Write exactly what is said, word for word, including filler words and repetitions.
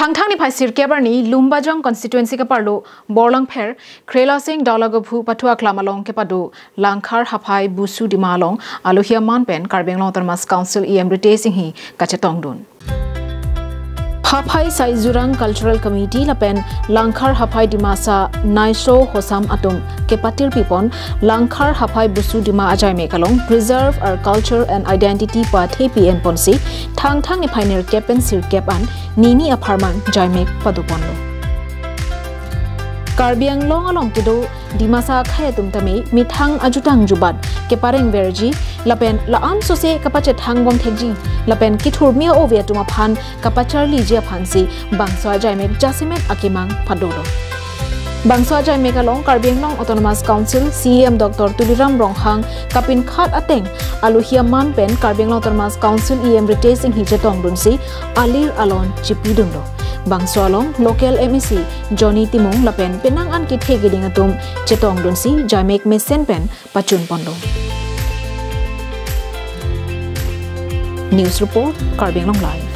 Thangthang niphai sirkep arni Lumbajong constituency kaparlo Borlangpher Khrela Sing Daulagophu pathu aklam along kepado Langkhar Haphai Busu Dima along alohi aman pen Karbi Anglong Autonomous Council E M Ritesh Enghi kachetongdun. Haphai Saijurang Cultural Committee lapen Langkhar Haphai Dimasa Naiso Hosam atum kepatirpipon Langkhar Haphai Busu Dima ajaimek along Preserve Our Culture and Identity pu athepi enponsi Thangthang niphai nerkep pen sirkep an nini apharman jaimek padoponlo. Karbi Anglong along kedo Dimasa akhei atum tame methang ajutang jubat keparengverji lapen la-an sose kapachethang bomthekji lapen kethurmi ove atum aphan kapacharliji aphansi bangso ajaimek jasemet akemang padolo. Bangso ajaimek along Karbi Anglong Autonomous Council C E M Doctor Tuliram Ronghang kapinkhat ateng alohi aman pen Karbi Anglong Autonomous Council E M Ritesh Enghi chetongdunsi alir alon chipidunlo. Bangso along local M A C Johnny Timung lapen penang an kethe keding atum chetongdunsi jaimek mesen pen pachunponlo. News report, Karbi Anglong Live.